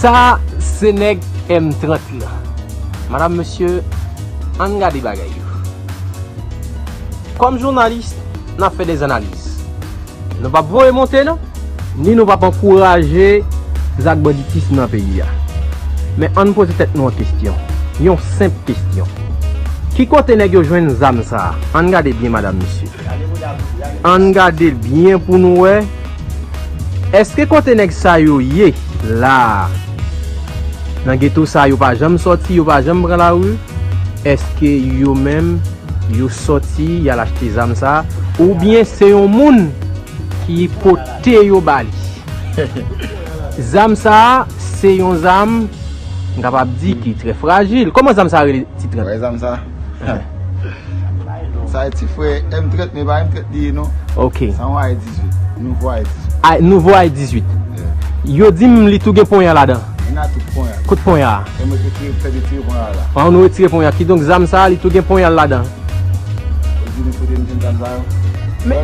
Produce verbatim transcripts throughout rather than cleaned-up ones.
Sa se nèg M trant lan. Madam, mesye, ann gade bagay yo. Kòm jounalis, n ap fè dè analiz. Nou p ap voye monte, non, ni nou p ap ankouraje zak banditis nan peyi a. Men ann poze tèt nou yon kesyon, yon senp kesyon. Ki kote nèg yo jwenn zam sa a? Ann gade byen, madam, mesye. Ann gade l byen pou nou wè. Èske kote nèg sa yo ye la a, nan geto sa a, yo pa janm sòti, yo pa janm pran lari? Èske yo menm, yo sòti, y al achte zam sa a? Oubyen se yon moun ki pote yo ba li? Zam sa a, se yon zam, m kapab di, ki trè frajil. Kòman zam sa a rele, Ti trant? Wè zam sa? Sa e ti frè M trant, men pa M trant li ye non. Ok. Sa yon A R dizwit. Nouvo A R dizwit. A, nouvo A R dizwit. Yeah. Yo di m li tou gen ponya ladan. Li nan tout ponya. Kot ponya a? E mwen retire, fè retire ponya la. An, nou retire ponya. Kidonk zam sa a, li tou gen ponya ladan. Ou di nou kote m jwenn zam sa yo? Men wè,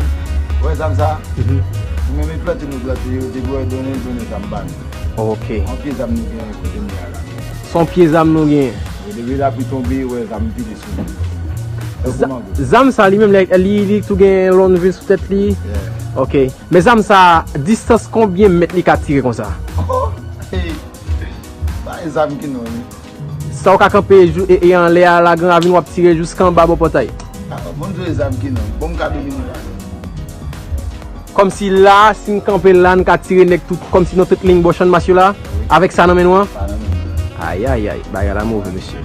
wè zam sa? Mhm. Nou menm e plante nou plante, yo di wè donnen, donnen zam ba nou. Ok. Yon pye zam nou gen kote m ye a la. Se yon pye zam nou gen. Depi lapli tonbe, wè zam vide sou nou. Tankou mango. Zam sa li menm, li, li, li tou gen lòn vi sou tèt li? Yeah. Ok. Men zam sa, distans konbyen mèt li ka tire konsa? Oh, hey. Pa e zam ki non, wi. Sa w ka kanpe jou, e, e anlè a la, Gran Ravin, w ap tire jiska anba bò pòtay. Ah, bon, m jwe zam ki non. Bon, m ka domine la. Kòmsi la, si n kanpe la, n ka tire nèg tout, kòmsi nan tout liy bò Channmas yo la, avèk sa nan men nou an? Sa nan men nou. Ayayay, bagay la move, mesye.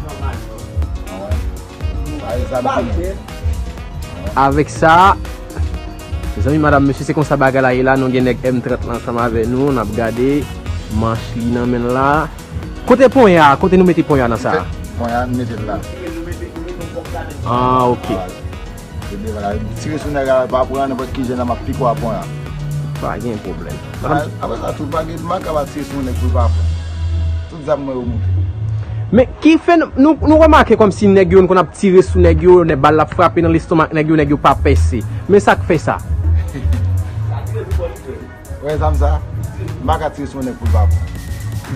Avèk sa, mezanmi, madam, mesye, se konsa bagay la ye la. Nou gen nèg M trant la ansanm avè nou, n ap gade manch li nan men l la. Kote ponya a? Kote nou mete ponya nan sa a? Ponya a, nou mete l la. Ah, ok. Tire sou nèg la, pa pran nenpòt ki jan nan m ap pike w a ponya. Pa gen pwoblèm. Apre sa, tout bagay, m pa ka pa tire sou nèg pou l pa pran. Tout zam mwen yo moute. Men ki fè n-, nou, nou remake kòmsi nèg yo, n konn ap tire sou nèg yo, nèg bal la ap frape nan lestomak nèg yo, nèg yo pa pèse. Men sa k fè sa? Wè zam sa? M pa ka tire sou nèg pou l pa pran.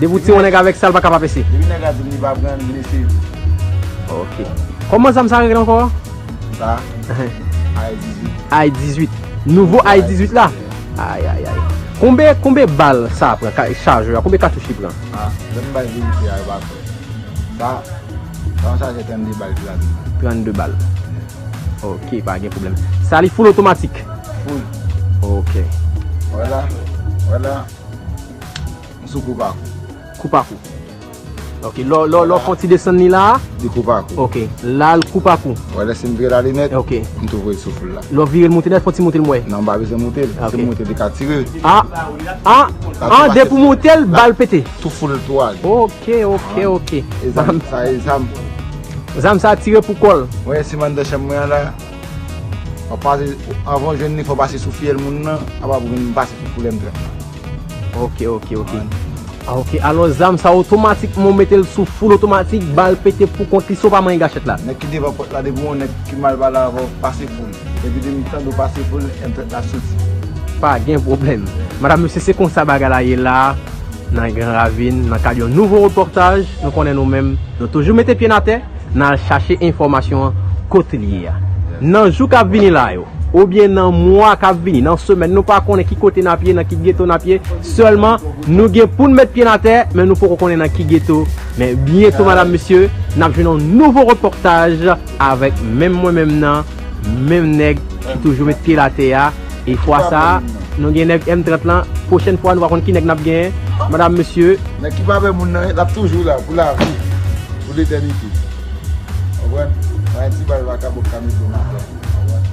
Depi w tire yon nèg avèk sa, l pa ka pa pèse. Depi nèg la di m li pa pran, m vin eseye. Ok. Kòman zam sa rele ankò? Sa? Ehe. A R dizwit. A R dizwit. Nouvo A R dizwit la? Ayayay. Konbe, konbe bal sa pran, ka-, chajè a? Konbe katouch li pran? Ah, lè m bay verite a, yo pa kwè. Sa, sa yon chajè trannde bal ki ladan. Trannde bal. Ok, pa gen pwoblèm. Sa li full otomatik? Full. Ok. Vwala, vwala. M sou kou pa kou. Kou pa kou. Ok, lò, lò, lò fon ti desann li la. Li kou pa kou. Ok, la l kou pa kou. Wè lè si m vire l ale nèt, ok, m tou voye l sou full la. Lò vire l moute nèt, fon ti moute l m wè. Non, m pa bezwen moute l. Ok. Si m moute l, li ka tire. Ah, ah, ah, depi w moute l, bal pete. Tou full tou ale. Ok, ok, ok. E zam, sa e zam. Zam sa tire pou kò l. Wè, si m anndan chanm mwen an la, w ap pase, anvan w jwenn li, fò w pase sou fiyèl moun nan, apa pou vin pase sou full M trant la. Ok, ok, ok. Ah, ok, alò zam sa otomatikman w mete l sou full otomatik, bal pete pou kont li san w pa manyen gachèt la. Nèg ki devan pòt la, depi w wè yon nèg ki mal pale avè w, pase full. Depi de m tande w pase full, M trant la soti. Pa gen pwoblèm. Madam, mesye, se konsa bagay la ye la, nan Gran Ravin, nan kad yon nouvo repòtaj, nou konnen nou menm, nou toujou mete pye n atè, n al chache enfòmasyon an kote l ye a. Nan jou k ap vini la yo, oubyen nan mwa k ap vini, nan semèn, nou pa konnen ki kote n ap ye, nan ki geto n ap ye, sèlman nou gen pou n met pye n atè, men nou poko konnen nan ki geto. Men byento, madam, mesye, n ap jwenn yon nouvo repòtaj avèk menm mwen menm nan, menm nèg ki toujou met pye l atè a. E fwa sa, nou gen nèg M trant lan. Pwochèn fwa, nou pa konn ki nèg n ap genyen. Madam, mesye. Nèg ki pa pè moun nan, l ap toujou la pou lavi, pou letènite. Konprann? Pa yon ti bal vakabon k ka mete w nan kò. Konprann?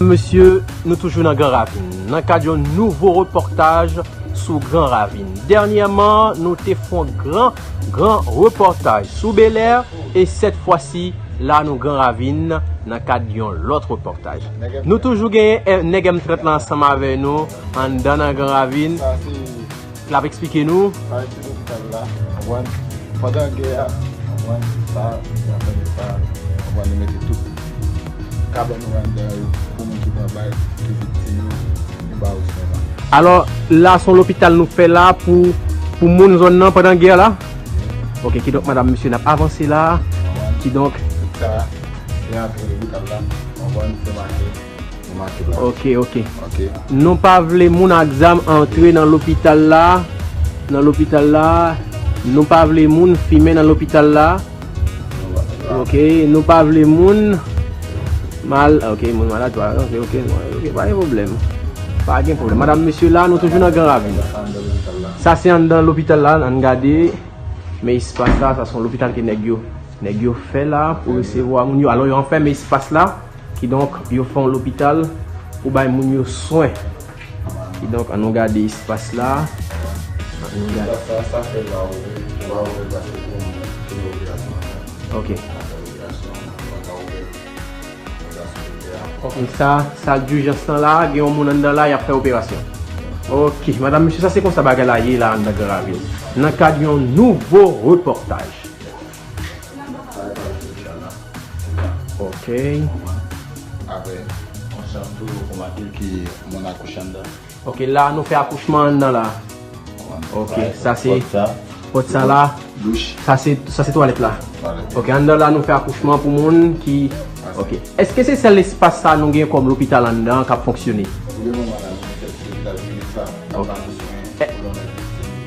Mesye, nou toujou nan Gran Ravin, nan kad yon nouvo repòtaj sou Gran Ravin. Dènyèman, nou te fè yon gran, gran repòtaj sou Bèlè, e sèt fwa si, la nou Gran Ravin, nan kad yon lòt repòtaj. Nou toujou genyen, eh, nèg M trant lan ansanm avè nou, anndan nan Gran Ravin. L ap eksplike nou. Sa se lopital la, konprann? Pandan gè a, konprann? Sa, se afè de sa, konprann? Nou mete tout kabann nou anndan yo pou moun ki pran bal, ki viktim yo, nou ba yo swen la. Alò, la se yon lopital nou fè la pou pou moun zòn nan pandan gè la? Ok, kidonk, madanm, mesye, n ap avanse la. Kidonk, sa, se antre lopital la. Konprann, se make, se make la. Ok, ok. Ok. Nou pa vle moun ak zam antre nan lopital la. Nan lopital la. Nou pa vle moun fimen nan lopital la. Ok, nou pa vle moun mal, ok, moun malad, pa, ok, ok, ok, pa gen pwoblèm. Pa gen pwoblèm. Madanm, mesye, la, nou toujou nan Gran Ravin. Sa se anndan lopital la, ann gade. Men espas la, sa se yon lopital ke nèg yo, nèg yo fè la pou resevwa moun yo. Alò, yo anfèmen espas la. Kidonk, yo fè yon lopital pou bay moun yo swen. Kidonk, ann nou gade espas la. Ann nou gade. Sa, sa, sa fè la, ou, ou pa wè paske pou moun ki nan operasyon an. Ok. Apre operasyon an, ou pa ka ouvè, ou pa ka sou ouvè a. Ok, sa, sal dijans lan la, gen yon moun anndan la, y ap fè operasyon. Ok, madanm, mesye, sa se konsa bagay la ye la anndan Gran Ravin. Nan kad yon nouvo repòtaj. Ok. Apre, yon chans toujou pou make ki moun akouche anndan. Ok, la nou fè akouchman anndan la. Ok, sa se pòt sa. Pòt sa la. Douch. Sa se, sa se twalèt la. Twalèt. Ok, anndan la nou fè akouchman pou moun ki. Ok. Èske se sèl espas sa nou gen kòm lopital anndan k ap fonksyone? Pou le moman la, nou gen sèl lopital prive sa, k ap ba nou swen pou lòt.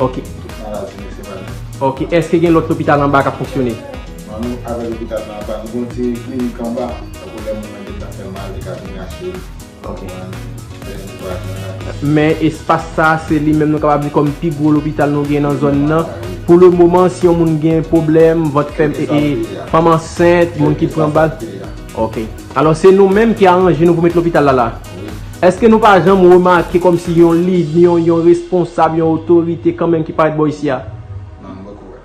Ok. Tout maladi nou se pa nou. Ok, èske gen lòt lopital anba k ap fonksyone? Non, nou avèk lopital nan anba, nou gen yon ti klinik anba, tankou lè moun nan gentan fè mal, li ka vin rache l. Ok. Konprann? Fè netwayaj nan la. Men espas sa, se li menm nou kapab di kòm pi gwo lopital nou gen nan zòn nan. Pou le moman, si yon moun gen pwoblèm, vant fèm, e, e, fanm ansent, moun ki pran bal. Ok. Alò, se nou menm ki aranje nou pou met lopital la la. Wi. Èske nou pa janm remake kòmsi yon lid, yon, yon responsab, yon otorite kanmenm ki parèt bò isi a? Non, m poko wè.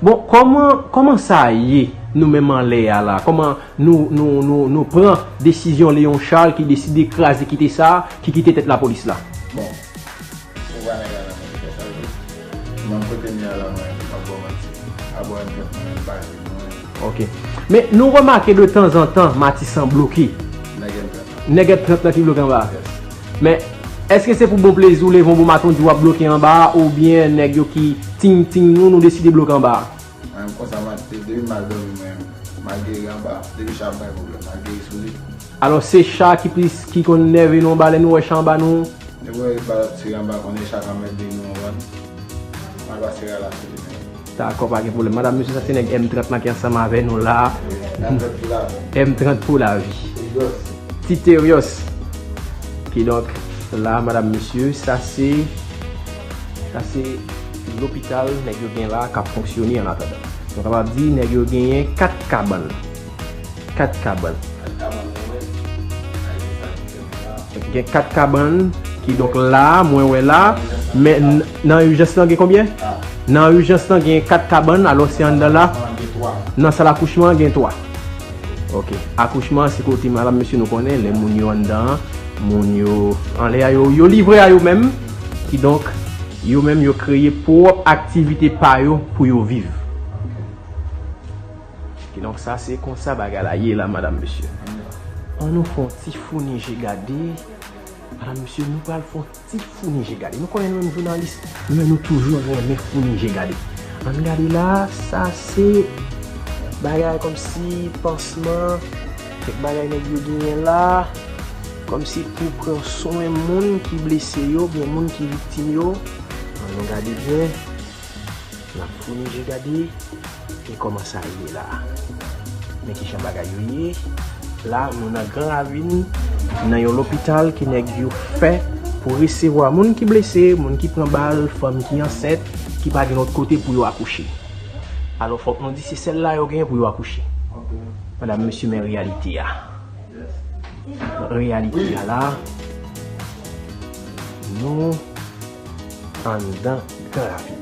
Bon, kòman, kòman sa ye nou menm anlè a la? Kòman nou, nou, nou, nou pran desizyon Léon Charles ki deside kraze kite sa, ki kite tèt lapolis la? Bon, ou pa nèg a la mwen fè sa vre. Menm kote m ye a la mwen, m ap ba w manti. Abò M trant mwen, m pa jwenn mwen. Ok. Men nou remake de tanzantan Matisan bloke. Nèg M trant lan. Nèg M trant lan ki bloke anba a. Yes. Men, èske se pou bon plezi w leve yon bon maten w di w ap bloke anba a, oubyen nèg yo ki ting ting nou, nou deside bloke anba a? Mwen menm konsa, m ap, depi m al dòmi mwen menm, m al geri anba, depi cha ap bay pwoblèm, m al geri sou li. Alò, se cha ki plis, ki konn nève nou anba lè nou wè cha anba nou? Depi w wè bal ap tire anba, konnen cha ka mèt vini, w konprann? M al pase rad la sou li menm. Dakò, pa gen pwoblèm. Madanm, mesye, sa se nèg M trant lan ki ansanm avè nou la. Wi, M trant pou lavi. M trant pou lavi. Serious. Ti Terios. Kidonk, la, madanm, mesye, sa se, sa se lopital nèg yo gen la k ap fonksyone an atandan. Nou kapab di nèg yo genyen kat kabann. Kat kabann. Kat kabann, mwen wè. Gen kat kabann, kidonk la, mwen wè la, men n-, nan ijans lan gen konbyen? Nan ijans lan gen kat kabann, alò se anndan la. Nan sal akouchman an gen twa. Ok. Akouchman an se kote madanm, mesye, nou konnen, lè moun yo anndan an, moun yo anlè a, yo, yo livre a yo menm. Kidonk, yo menm yo kreye pwòp aktivite pa yo pou yo viv. Kidonk, sa se konsa bagay la ye la, madanm, mesye. Ann nou fè yon ti founi je gade. Madanm, mesye, nou pral fè yon ti founi je gade. Nou konnen nou menm jounalis, nou menm nou toujou renmen founi je gade. Ann gade la, sa se bagay kòmsi pansman, kèk bagay nèg yo genyen la, kòmsi pou pran swen moun ki blese yo, oubyen moun ki viktim yo. Ann nou gade byen. N ap founi je gade. E kòman sa ye la? Men kijan bagay yo ye. La, nou nan Gran Ravin, nan yon lopital ke nèg yo fè pou resevwa moun ki blese, moun ki pran bal, fanm ki ansent, ki pa gen lòt kote pou yo akouche. Alò, fòk nou di se sèl la yo genyen pou yo akouche. Ok. Madanm, mesye, men reyalite a. Reyalite a la, nou anndan Gran Ravin.